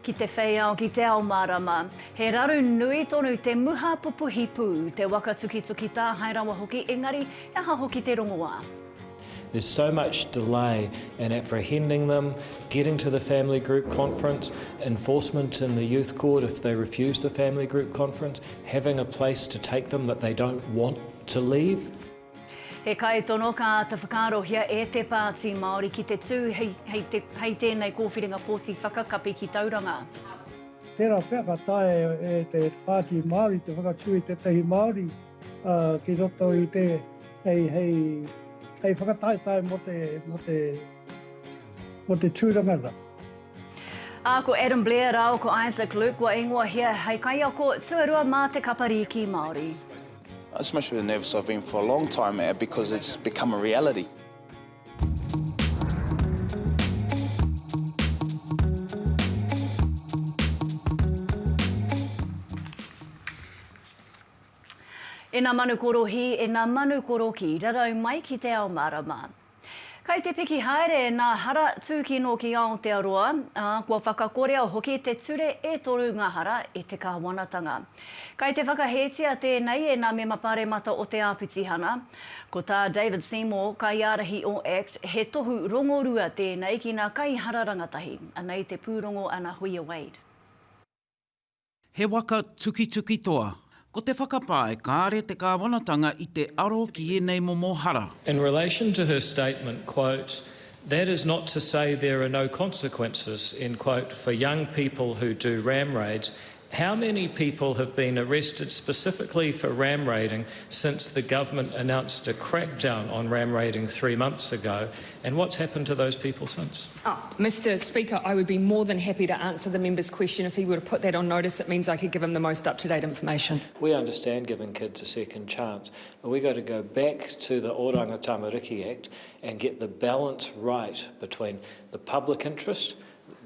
Ki te whei ao, ki te ao mārama. He raru nui tonu te muha pupuhi pū, te waka tukituki tāhae rawa hoki, engari he aha hoki te rongoā? There's so much delay in apprehending them, getting to the family group conference, enforcement in the youth court if they refuse the family group conference, having a place to take them that they don't want to leave. He kaitono ka āta whakaarohia e te Pāti Māori ki te tū hei, hei, te, hei tēnei kōwhiringa pōti whakakapi ki Tauranga. Tērā pea ka taea e te Pāti Māori te whakatū i tētahi Māori ki roto i te, hei, hei, hei whakataetae mō te, mō te, mō te tūranga rā. Ā, ko Adam Blair rāua ko Isaac Luke kua ingoahia hei kaiako tuarua mā te kapa rīki Māori. It's the most nervous I've been for a long time because it's become a reality. E nā manu korohi, e nā manu koroki, rarau mai ki te ao mārama. Kai te piki haere nā hara tūkino ki Aotearoa, ā, kua whakakorea hoki te ture e toru ngā hara e te kāwanatanga. Kai te whakahētia tēnei e nā mema paremata o te āpitihana. Ko tā David Seymour, kaiārahi o act, he tohu rongorua tēnei ki nā kaihara rangatahi. Anei te pūrongo a Nahuia Wade. He waka tukituki toa. Ko te whakapae kāre te kāwanatanga i te aro ki ēnei momo hara. In relation to her statement, quote, that is not to say there are no consequences, end quote, for young people who do ram raids, how many people have been arrested specifically for ram raiding since the government announced a crackdown on ram raiding three months ago, and what's happened to those people since? Oh, Mr Speaker, I would be more than happy to answer the member's question. If he were to put that on notice, it means I could give him the most up-to-date information. We understand giving kids a second chance, but we've got to go back to the Oranga Tamariki Act and get the balance right between the public interest,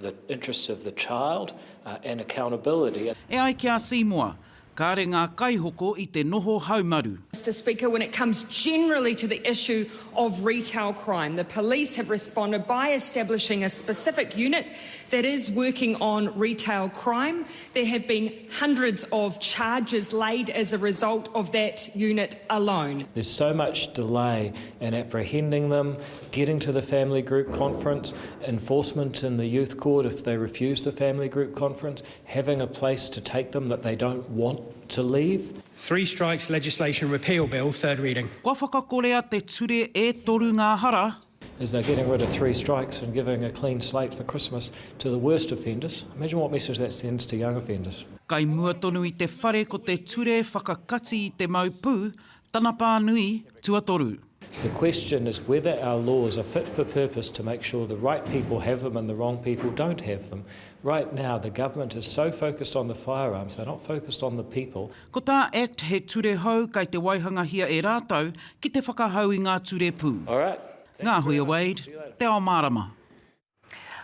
the interests of the child, uh, and accountability. E ai ki a Seymour, Kāre ngā kaihoko i te noho haumaru. Mister Speaker, when it comes generally to the issue of retail crime, the police have responded by establishing a specific unit that is working on retail crime. There have been hundreds of charges laid as a result of that unit alone. There's so much delay in apprehending them, getting to the family group conference, enforcement in the youth court if they refuse the family group conference, having a place to take them that they don't want to leave. Three Strikes Legislation Repeal Bill, third reading. Kua whakakorea te ture e toru ngā hara. Is they're getting rid of three strikes and giving a clean slate for Christmas to the worst offenders. Imagine what message that sends to young offenders. Kai mua tonu i te whare ko te ture whakakati i te mau pū, tana pānui tuatoru. The question is whether our laws are fit for purpose to make sure the right people have them and the wrong people don't have them. Right now, the government is so focused on the firearms, they're not focused on the people. Ko tā Act he ture hou kai te waihangahia e rātou ki te whakahau i ngā ture pū. Ngāhuia Wade, Te Ao Mārama.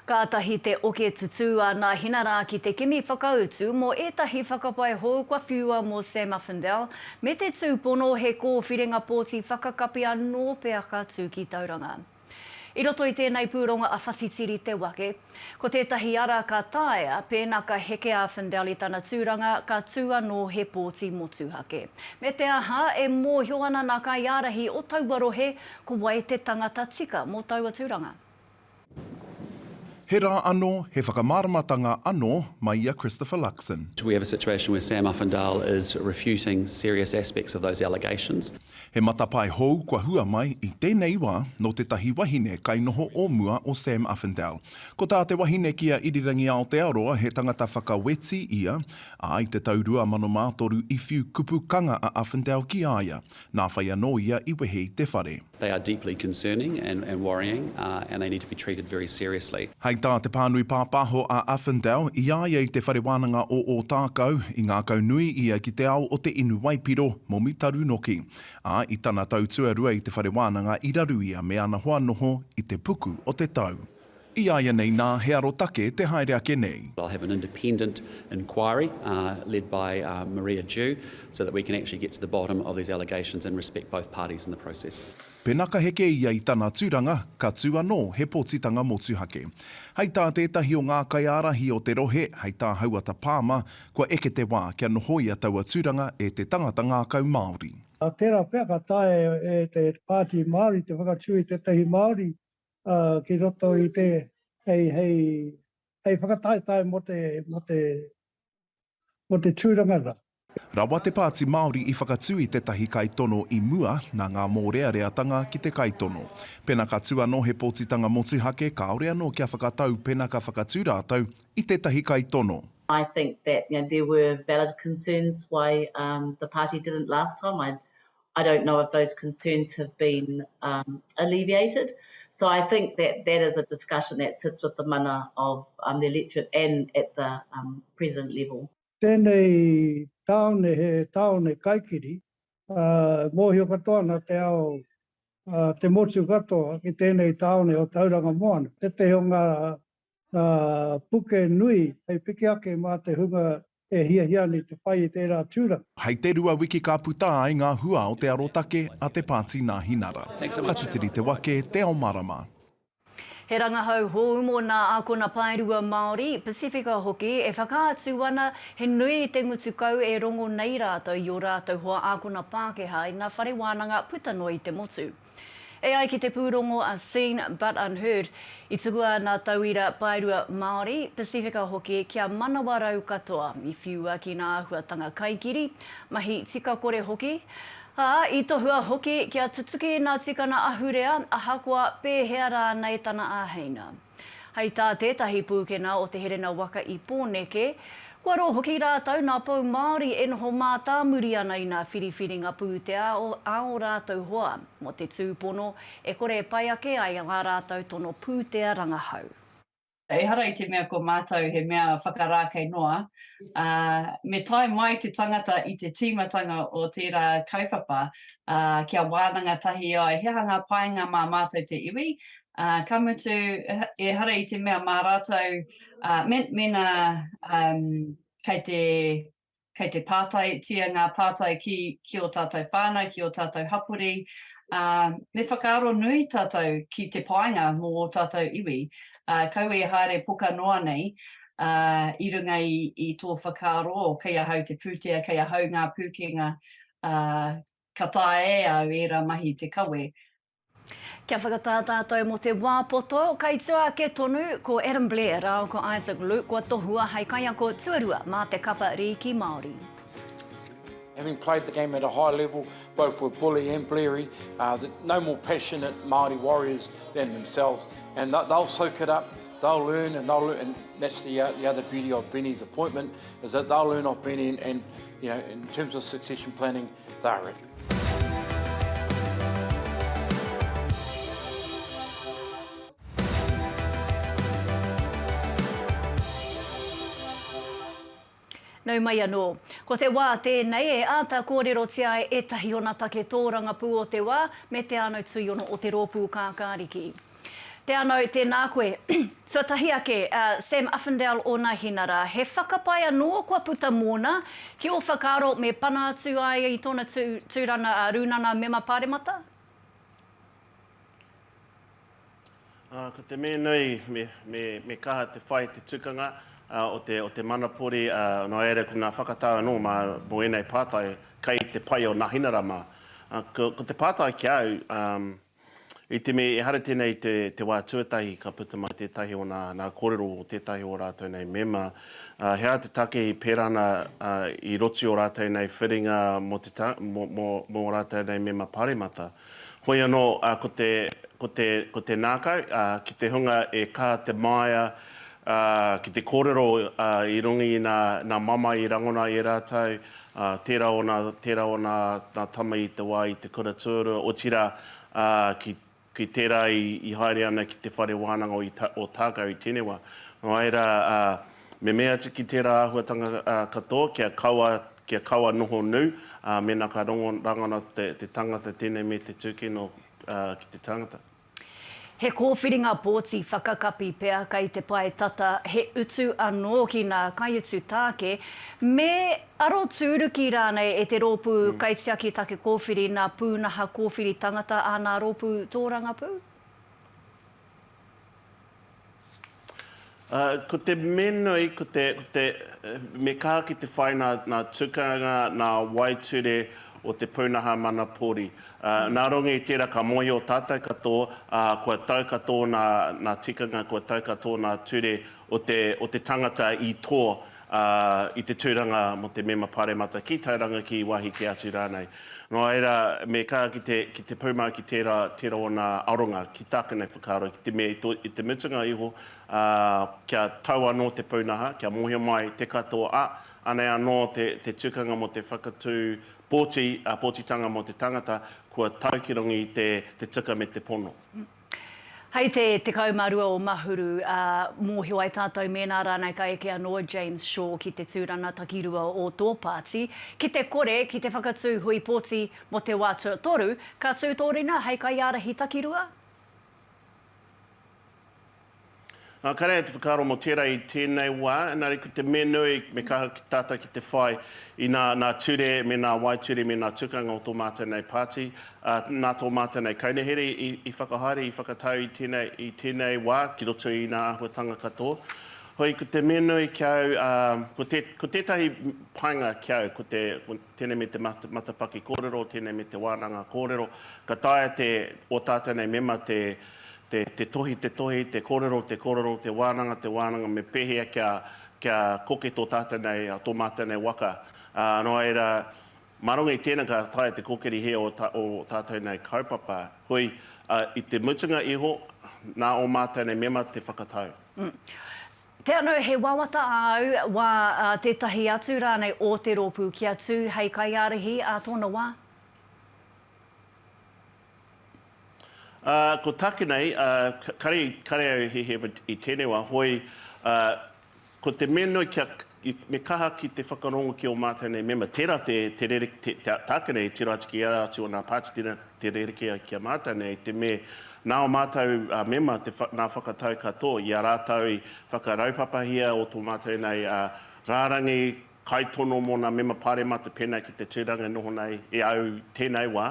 Kātahi te oke tutū a Nahina rā ki te kimi whakautu mō ētahi whakapae hou kua whiua mō Sam Uffindell, me te tūpono he kōwhiringa pōti whakakapi anō pea ka tū ki Tauranga. I roto i tēnei pūrongo a Whatitiri Te Wake, ko tētahi ara ka taea, pēnā ka heke a Uffindell i tana tūranga, ka tū anō he pōti motuhake. Me te aha, e mōhio ana nā kaiārahi o taua rohe ko wai te tangata tika mō taua tūranga. He rā anō, he whakamāramatanga anō mai i a Christopher Luxon. We have a situation where Sam Uffindell is refuting serious aspects of those allegations. He matapae hou kua hua mai i tēnei wā nō tētahi wahine kainoho o mua o Sam Uffindell. Ko tā te wahine ki a Irirangi Aotearoa he tangata whakaweti ia, ā, i te tau 2003 i whiu kupu kanga a Uffindell ki a ia. Nā whai anō ia i wehe i te whare. They are deeply concerning and and worrying and they need to be treated very seriously. Hei tā te pānui pāpāho a Uffindell, i a ia i te Whare Wānanga o Ōtākou, i ngākau nui ia ki te ao o te inu waipiro, momi tarunoki. Ā, i tana tau tuarua i te whare wānanga i raru ia me ana hoa noho i te puku o te tau. I āianei nā, he arotake te haere ake nei. I'll have an independent inquiry led by Maria Dew so that we can actually get to the bottom of these allegations and respect both parties in the process. Pena ka heke ia i tana tūranga, ka tū anō he pōtitanga motuhake. Hei tā tētahi o ngā kaiārahi o te rohe, hei tā Hauata Palmer, kua eke te wā kia nohoia taua tūranga e te tangata ngākau Māori. Tērā pea ka taea e te Pāti Māori te whakatū i tētahi Māori ki roto i te, hei, hei, hei whakataetae mō te, mō te, mō te tūranga rā. Rawa te Pāti Māori i whakatū i tētahi kaitono i mua, nā ngā mōreareatanga ki te kaitono. Pena ka tū anō he pōtitanga motuhake, kāore anō kia whakatau pena ka whakatū rātou i tētahi kaitono. I think that you know there were valid concerns why um the party didn't last time. I I don't know if those concerns have been um alleviated. So I think that that is a discussion that sits with the mana of um the electorate and at the um president level. Tēnei tāone he tāone kaikiri, ā, mōhio katoa ana te ao, ā, te motu katoa ki tēnei tāone o Tauranga Moana. Tētehi o ngā, ngā puke nui hei piki ake mā te hunga e hiahia ana i te whai i tērā tūranga. Hei te rua wiki ka puta ai ngā hua o te arotake a te Pāti Nāhinara. Whatitiri te wake, Te Ao Marama. He rangahau hou mō nā ākona paerua Māori, Pasifika hoki, e whakaatu ana he nui te ngutu kau e rongo nei rātou i ō rātou hoa ākona Pākehā i ngā whare wānanga puta noa i te motu. E ai ki te pūrongo a Seen But Unheard, i tukua nā tauira paerua Māori, Pasifika hoki kia manawarau katoa, i whiua ki nā āhuatanga kaikiri, mahi tikakore hoki, ā, i tohua hoki kia tutuki nā tikana ahurea ahakoa pēhea rānei tana āheina. Hei tā tētahi pūkena o Te Herena Waka i Pōneke, kua roa hoki rātou nā pou Māori e noho mātāmuri ana i nā whiriwhiringa pūtea a ō rātou hoa mō te tūpono e kore e pai ake ai ā rātou tono pūtea rangahau. Ehara i te mea ko mātou he mea whakarākei noa, ā, me tae mai te tangata i te tīmatanga o tērā kaupapa, ā, kia wānanga tahi ai he aha ngā painga mā mātou te iwi, Ā, ka mutu, ehara i te mea mā rātou, ā, me, mēnā, um, kei te, kei te pātaitia ngā pātai ki, ki ō tātou whānau, ki ō tātou hapori, ā, me whakaaro nui tātou ki te painga mō ō tātou iwi. Ā, kaua e haere poka noa nei, ā, i runga i, i tō whakaaro, kei ahau te pūtea, kei ahau ngā pūkenga, ā, ka taea e au ērā mahi te kawe. Kia whakatā tātou mō te wā poto, kai tua ake tonu ko Adam Blair rāua ko Isaac Luke kua tohua hei kaiako tuarua mā te kapa rīki Māori. Having played the game at a high level, both with Bully and Blairy, uh, no more passionate Māori warriors than themselves. And they'll soak it up, they'll learn, and they'll learn. And that's the, uh, the other beauty of Benny's appointment, is that they'll learn off Benny and, and you know, in terms of succession planning, they're it. Nau mai anō. Ko te wā tēnei e āta kōrerotia ai ētahi o nā take tōrangapū o te wā me Te Anau Tuiono o Te Rōpū Kākāriki. Te Anau, tēnā koe. Tuatahi ake, a Sam Uffindell o Nahinara, he whakapae anō kua puta mōna, ki ō whakaaro me pana atu a ia i tōna tūrana rūnana mema pāremata? Ko te mea nui, me, me, me kaha te whai te tukanga o te, o te manapori, nō reira ko ngā whakatau anō mā, mō ēnei pātai kei te pai o Nahinara mā. Ko, ko te pātai ki a au, I te mea ehara tēnei i te, te wā tuatahi ka puta mai tētahi o nā, nā kōrero o tētahi o rātou nei mema, ā, he aha te take i pērā ana, ā, i roti o rātou nei whiringa mō te ta, mō, mō, mō rātou nei mema paremata. Hoi anō, ā, ko te, ko te, ko te nākau, ā, ki te hunga e kaha te māia, ā, ki te kōrero, ā, i runga i nā, nā mamae i rangona e rātou, Ā, tērā o nā, tērā o nā, nā tama i te wā i te kura tuarua, otirā, ā, ki, ki tērā i, i haere ana ki te whare wānanga o Ita, o Tākau i tēnei wā. Nō reira, ā, me mea atu ki tērā āhuatanga, ā, katoa, kia kaua, kia kaua noho nū, ā, mēnā ka rongo, rangona te, te tangata tēnei me te tūkino, ā, ki te tangata. He kōwhiringa pōti whakakapi pea kei te pae tata, he utu anō ki ngā kaiutu tāke, me arotūruki rānei e te rōpū kaitiaki take kōwhiri nā pūnaha kōwhiri tangata a nā rōpū tōrangapū? Ko te mea nui, ko te, ko te, me kaha ki te whai nā, nā tukanga, nā waeture o te pūnaha manapori. Nā runga i tērā ka mōhio tātou katoa, ā, kua tau katoa nā, nā tikanga, kua tau katoa nā ture o te, o te tangata i tō, ā, i te tūranga mō te mema paremata ki Tauranga, ki wāhi kē atu rānei. Nō reira, me kaha ki te, ki te pūmau ki tērā, tērā ōna aronga, ki tāku nei whakaaro, ki te mea i tō, i te mutunga iho, ā, kia tau anō te pūnaha, kia mōhio mai te katoa, ā, anei anō te, te tukanga mō te whakatū pōti, ā, pōtitanga mō te tangata, kua tau ki runga i te, te tika me te pono. Hei te 12 o Mahuru, ā, mōhio ai tātou mēnā rānei ka eke anō a James Shaw ki te tūranga takirua o tō pāti. Ki te kore, ki te whakatū hui pōti mō te wā tuatoru, ka tū tō ringa hei kaiārahi takirua? Ā, kāre ai te whakaaro mō tērā i tēnei wā, engari ko te mea nui me kaha ki tātou ki te whai i nā, nā ture me nā waeture me nā tukanga o tō mātou nei pāti, ā, nā tō mātou nei kaunihera i, i whakahaere, i whakatau i tēnei, i tēnei wā ki roto i nā āhuatanga katoa. Hoi, ko te mea nui ki au, ā, ko te, ko tētahi painga ki au, ko te, ko tēnei me te matapaki kōrero, tēnei me te wānanga kōrero, ka taea te, ō tātou nei mema te, te, te tohi, te tohi, te kōrero, te kōrero, te wānanga, te wānanga, me pēhea kia, kia koke tō tātou nei, tō mātou nei waka. Ā, nō reira, mā runga i tēnā ka taea te kōkiri hē o, tā, o tātou nei kaupapa. Hoi, ā, i te mutunga iho, nā ō mātou nei mema te whakatau. Mm. Te anō, he wawata āu, wā, ā, tētahi atu rānei o te rōpū kia tū hei kaiārahi ā tōna wā? Ā, ko tāku nei, ā, kare, kare au e hiahia i tēnei wā, hoi, ā, ko te mea nui kia, me kaha ki te whakarongo ki ō mātou nei mema. Tērā te, te rere, te, te, tāku nei e tiro atu ki ērā atu o nā pāti, tērā te rerekē ai ki a mātou nei, te me, nā ō mātou mema te wha, nā whakatau katoa, i a rātou i whakaraupapahia o tō mātou nei, ā, rārangi, Kaitono mō nā mema pāremata pēnā ki te tūranga e noho nei e au tēnei wā.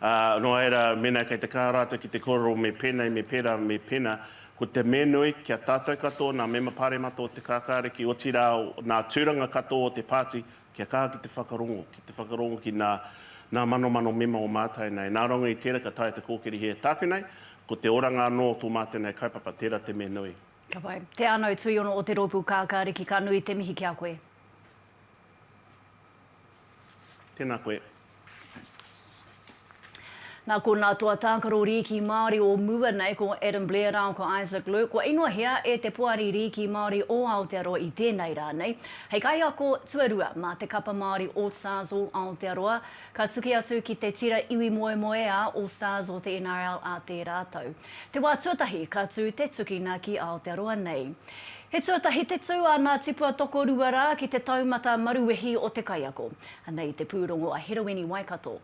Ā, nō reira, mēnā kei te kaha rātou ki te kōrero me pēnei, me pērā, me pēnā, ko te mea nui kia tātou katoa, nā mema pāremata o Te Kākāriki, otirā, nā tūranga katoa o te pāti, kia kaha ki te whakarongo, ki te whakarongo ki nā, nā manomano mema o mātou nei. Nā runga i tērā ka taea te kōkiri hē tāku nei, ko te oranga anō o tō mātou nei kaupapa, tērā te mea nui. Ka pai. Te Anau Tuiono o Te Rōpū Kākāriki, ka nui te mihi ki a koe. Tēnā koe. Nā konā toa tākaro rīki Māori o mua nei ko Adam Blair rāua ko Isaac Luke kua ingoahia e te Poari Rīki Māori o Aotearoa i tēnei rā nei hei kaiako tuarua mā te kapa Māori All Stars o Aotearoa ka tuki atu ki te tira iwi moemoeā All Stars o te NRL ā tērā tau. Te wā tuatahi ka tū te tukina ki Aotearoa nei. He tuatahi te tū a nā tipua tokorua rā ki te taumata maruwehi o te kaiako. Anei te pūrongo a Herewini Waikato.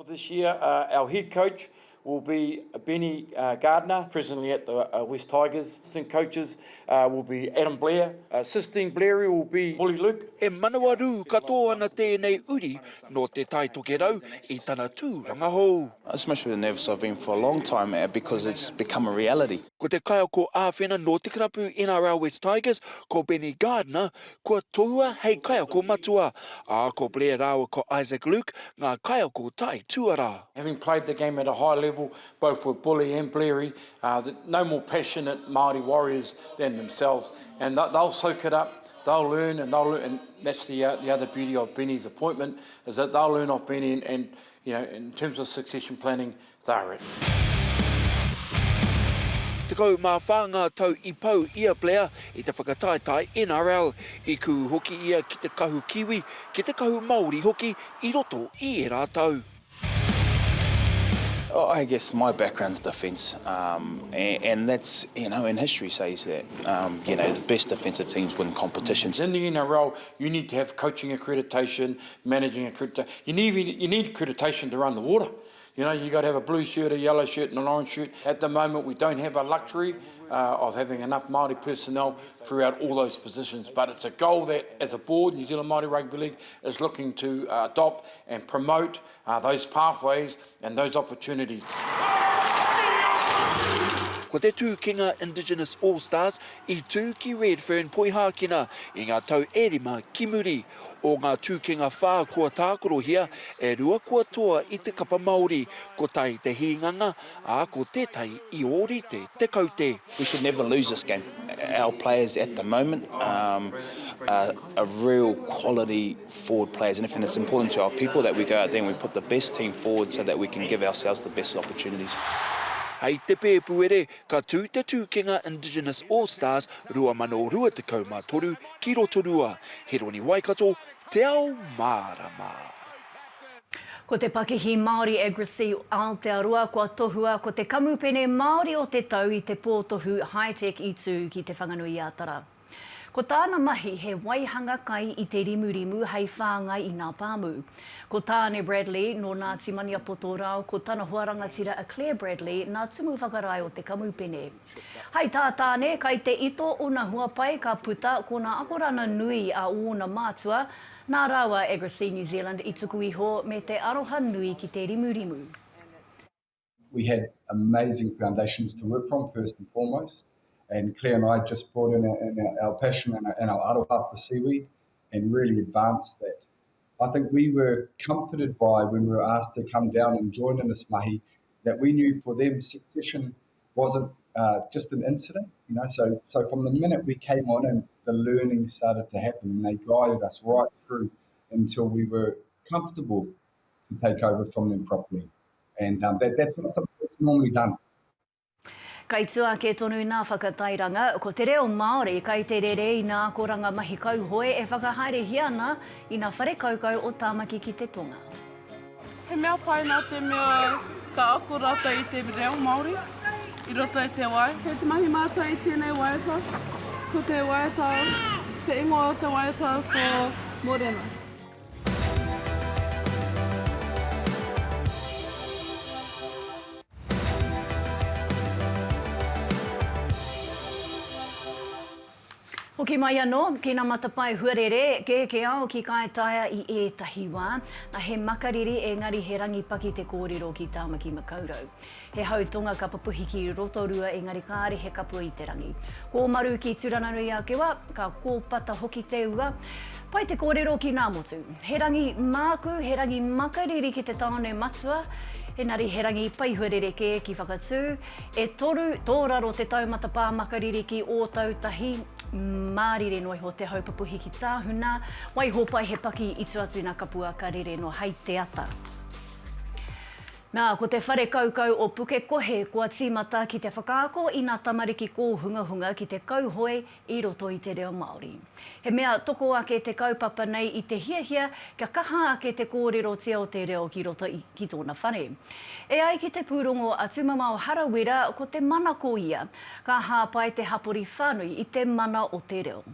For this year our head coach will be Benny Gardner, presently at the West Tigers. Assistant coaches will be Adam Blair. Assisting Blairy will be Bully Luke. E manawarū katoa ana tēnei uri nō Te Tai Tokerau i tana tūranga hou. It's much better than nervous I've been for a long time because it's become a reality. Ko te kaiako āwhina nō te karapu NRL West Tigers, ko Benny Gardner, kua tohua hei kaiako matua, ā, ko Blair rāua ko Isaac Luke ngā kaiako taituarā. Having played the game at a high level, both with Bully and Blairy, no more passionate Māori warriors than themselves, and they'll soak it up, they'll learn, and they'll learn, and that's the, uh, the other beauty of Benny's appointment, is that they'll learn off Benny, and, and you know, in terms of succession planning, they're it. 14 ngā tau i pau i a Blair i te whakataetae NRL. I kuhu hoki ia ki te kahu Kiwi, ki te kahu Māori hoki i roto i ērā tau. Oh, I guess my background's defence, um, and, and that's, you know, and history says that, um, you know, the best defensive teams win competitions. In the NRL, you need to have coaching accreditation, managing accreditation. You need, you need accreditation to run the water. You know, you've got to have a blue shirt, a yellow shirt and an orange shirt. At the moment, we don't have a luxury uh, of having enough Māori personnel throughout all those positions, but it's a goal that, as a board, New Zealand Māori Rugby League is looking to uh, adopt and promote uh, those pathways and those opportunities. Ko te tūkinga Indigenous All Stars i tū ki Redfern, Poihākena i ngā tau e rima ki muri. O ngā tūkinga whā kua tākorohia, e rua kua toa i te kapa Māori, kotahi te hīnganga, ā, ko tētahi i ōrite te kaute. We should never lose this game. Our players at the moment um, are, are real quality forward players and it's important to our people that we go out there and we put the best team forward so that we can give ourselves the best opportunities. Hei te Pēpuere, ka tū te tūkinga Indigenous All Stars 2023 ki Rotorua. Heroni Waikato, Te Ao Mārama. Ko te pakihi Māori AgriSea Aotearoa kua tohua ko te kamupene Māori o te tau i te pōtohu Hi-Tech i tū ki Te Whanganui-a-Tara. Ko tāna mahi he waihanga kai i te rimurimu hei whāngai i ngā pāmu. Ko Tāne Bradley nō Ngāti Maniapoto rāo ko tana hoa rangatira a Claire Bradley nā Tumu Whakarae o te kamupene. Hai tā Tāne, kai te ito ōna huapai ka puta ko nā akorana nui a ōna mātua, nā rāua AgriSea New Zealand i tuku iho me te aroha nui ki te rimurimu. We had amazing foundations to work from first and foremost and Claire and I just brought in our, in our, our passion and our, and our aroha for seaweed and really advanced that. I think we were comforted by when we were asked to come down and join in this mahi that we knew for them succession wasn't uh, just an incident, you know. So, so from the minute we came on and the learning started to happen, and they guided us right through until we were comfortable to take over from them properly. And um, that, that's not something that's normally done. Kai tua ake tonu nā whakatairanga, ko te reo Māori kai te rere i nā akoranga mahi kauhoe e whakahaerehia ana i nā whare kaukau o Tāmaki ki te Tonga. He mea pai nā te mea ka ako rātou i te reo Māori i roto i te wai. Kei te mahi mātou i tēnei waiata, ko te waiata, te ingoa o te waiata ko Morena. Hoki mai anō, ki nā matapae huarere, kē ke ao ki Kaitaia i ētahi wā. Na, he makariri engari he rangi paki te kōrero ki Tāmaki Makaurau. He hau tonga ka pupuhi ki Rotorua engari kāre he kapua i te rangi. Kōmaru ki Turanganui-a-Kiwa, ka kōpata hoki te ua. Pai te kōrero ki Ngāmotu. He rangi mākū, he rangi makariri ki te tāone matua, engari he rangi paihua rerekē ki Whakatū. E toru tōraro te taumata pā makariri ki Ōtautahi, mārire noa iho te hau pupuhi ki Tāhuna, waiho pai he paki i tua atu i ngā kapua ka rere noa hei te ata. Nā, ko te whare kaukau o Pukekohe kua tīmata ki te whakaako i ngā tamariki kōhungahunga ki te kauhoe i roto i te reo Māori. He mea toko ake te kaupapa nei i te hiahia kia kaha ake te kōrerotia o te reo ki roto i ki tōna whare. E ai ki te pūrongo a Tumamao Harawira ko te manako ia, ka hāpai te hapori whānui i te mana o te reo.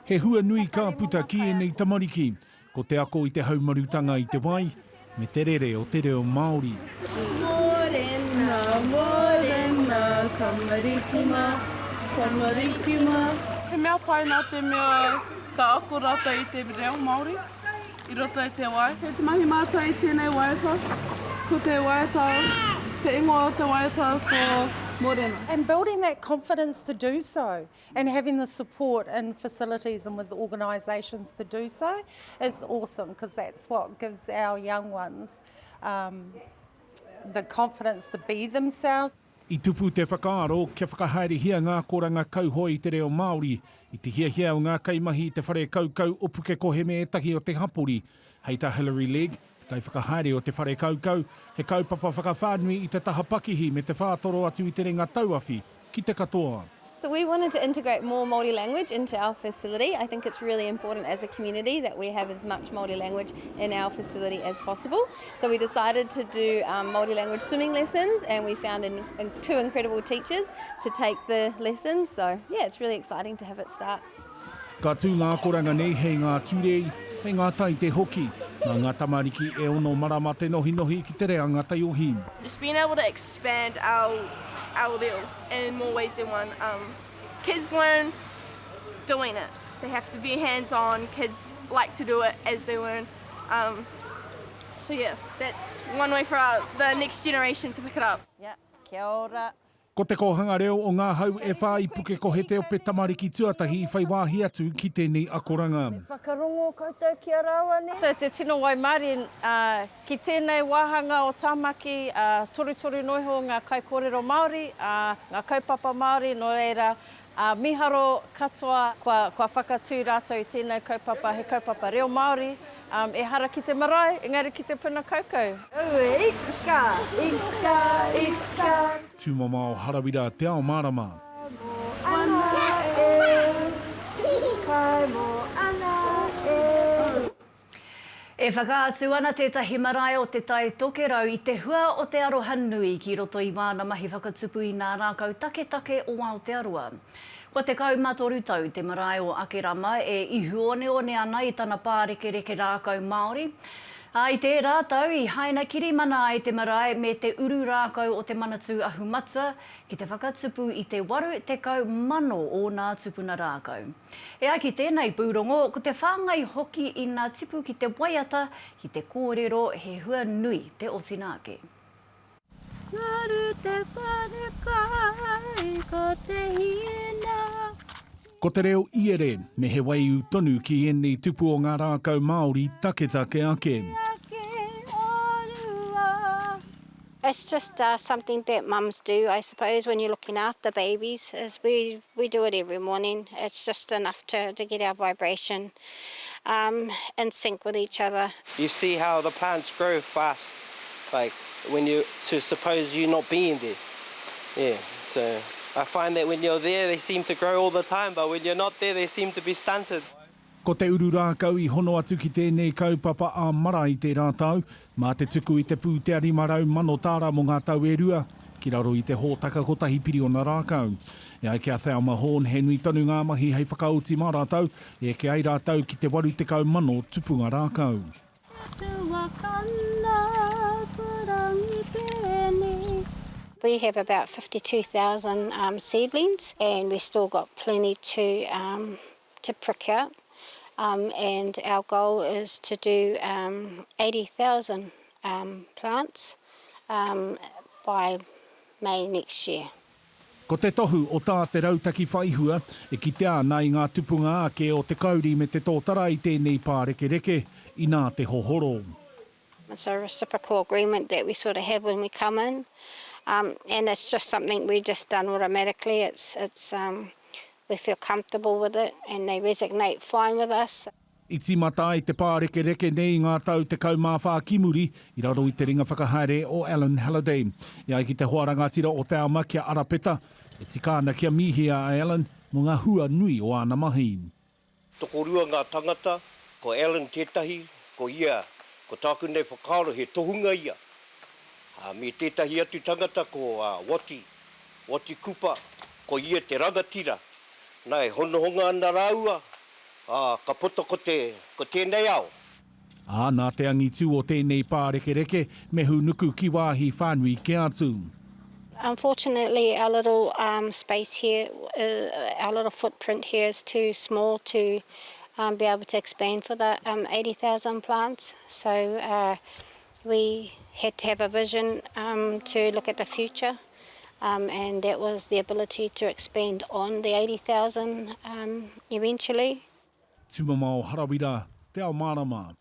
He hua nui ka puta ki ēnei tamariki, ko te ako i te haumarutanga i te wai, me te rere o te reo Māori. Mōrena, mōrena, tamariki mā, tamariki mā. He mea pai nā te mea ka ako rātou i te reo Māori i roto i te wai. Kei te mahi mātou i tēnei waiata, ko te waiata, te ingoa o te waiata ko Mōrena. And building that confidence to do so. And having the support in facilities and with organisations to do so is awesome because that's what gives our young ones um, the confidence to be themselves. I tupu te whakaaro kia whakahaerehia ngā akoranga kauhoe i te reo Māori, i te hiahia o ngā kaimahi i te whare kaukau o Pukekohe me ētahi o te hapori. Hei tā Hilary Legg, te kaiwhakahaere o te whare kaukau, he kaupapa whakawhānui i te taha pakihi me te whātoro atu i te ringa tauawhi ki te katoa. So we wanted to integrate more Māori language into our facility. I think it's really important as a community that we have as much Māori language in our facility as possible. So we decided to do um, Māori language swimming lessons and we found in, in two incredible teachers to take the lessons. So yeah, it's really exciting to have it start. Ka tū ngā akoranga nei hei ngā Tūrei, hei ngā Taite hoki. Nā ngā tamariki e ono marama te nohinohi ki te reanga taiohi. Just being able to expand our our reo in more ways than one. Um, kids learn doing it. They have to be hands on, kids like to do it as they learn. Um, so yeah, that's one way for our, the next generation to pick it up. Yeah, kia ora. Ko Te Kōhanga Reo o Ngā Hau e Whā i Pukekohe te ope tamariki tuatahi i whai wāhi atu ki tēnei akoranga. Me whakarongo koutou ki a rāua, nē? Te tino waimarie ki tēnei wāhanga o Tāmaki, torutoru noa iho ngā kaikōrero Māori, ngā kaupapa Māori, nō reira, mīharo katoa kua whakatū rātou i tēnei kaupapa, he kaupapa reo Māori, ehara ki te marae, engari ki te puna kaukau. Aue, ika, ika, ika. Tūmamao Harawira, Te Ao Mārama. Ana e, kai mo ana e. E whakaatu ana tētahi marae o Te Tai Tokerau i te hua o te aroha nui ki roto i wāna mahi whakatupu i nā rākau taketake o Aotearoa. Kua 13 tau te marae o Akerama e ihuoneone ana i tana pārekereke rākau Māori, ā, i tērā tau i haina kirimana ai te marae me te uru rākau o te Manatū Ahu Matua ki te whakatupu i te 80,000 o nā tupuna rākau. E ai ki tēnei pūrongo, ko te whāngai hoki ina tipu ki te waiata, ki te kōrero, he hua nui te otinga ake. Ngaru te wharekai, ko te hina. Ko te reo iere, me he waiū tonu ki ēnei tupu o ngā rākau Māori taketake ake. It's just something that mums do I suppose when you're looking after babies is we we do it every morning it's just enough to to get our vibration um in sync with each other. You see how the plants grow fast like when you to suppose you not being there yeah so I find that when you're there they seem to grow all the time but when you're not there they seem to be stunted. Ko te uru rākau i hono atu ki tēnei kaupapa ā-marae i tērā tau, mā te tuku i te pūtea 500,000 tāra mō ngā tau e rua, ki raro i te hōtaka kotahi piriona rākau. E ai ki a Thelma Horne, he nui tonu ngā mahi hei whakaoti mā rātou, e eke ai rātou ki te 80,000 tupunga rākau. We have about 52,000 um, seedlings and we've still got plenty to um, to prick out um, and our goal is to do um, 80,000 um, plants um, by May next year. Ko te tohu o tā te rautaki whaihua e kitea ana i ngā tupunga ake o te kauri me te tōtara i tēnei pārekereke, inā te hohoro. It's a reciprocal agreement that we sort of have when we come in um, and it's just something we just done automatically. It's, it's, um, we feel comfortable with it and they resonate fine with us. I tīmata ai te pārekereke nei i ngā tau 14 ki muri, i raro i te ringa whakahaere o Alan Halliday. E ai ki te hoa rangatira o Thelma ki a Arapeta, e tika ana kia mihia a Alan mō ngā hua nui o āna mahi. Tokorua ngā tangata, ko Alan tētahi, ko ia, ko tāku nei whakaaro he tohunga ia, ā, me tētahi atu tangata ko Wattie, Wattie Kupa, ko ia te rangatira, nā, e honohonga ana rāua, Ā, ka puta ko te, ko tēnei ao. Ā, nā te angitu o tēnei pārekereke, me hūnuku ki wāhi whānui kē atu. Unfortunately our little um space here, our little footprint here is too small to um be able to expand for the um 80,000 plants so uh we had to have a vision um to look at the future um, and that was the ability to expand on the 80,000 um, eventually. Tumamao Harawira, Te Ao Mārama.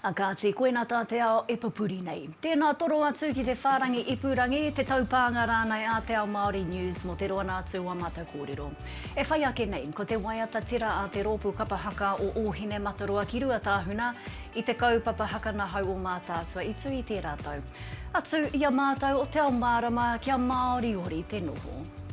A kāti, koina tā te ao e pupuri nei. Tēnā toro atu ki te whārangi ipurangi, te taupānga rānei a Te Ao Māori News mō te roana atu o a mātou kōrero. E whai ake nei, ko te waiata tira a te rōpū kapa haka o Ōhinemataroa ki Ruatāhuna i te kaupapa hakanahau o Mātaatua i tū i tērā tau. Atu i a mātou o Te Ao Mārama kia māoriori te noho.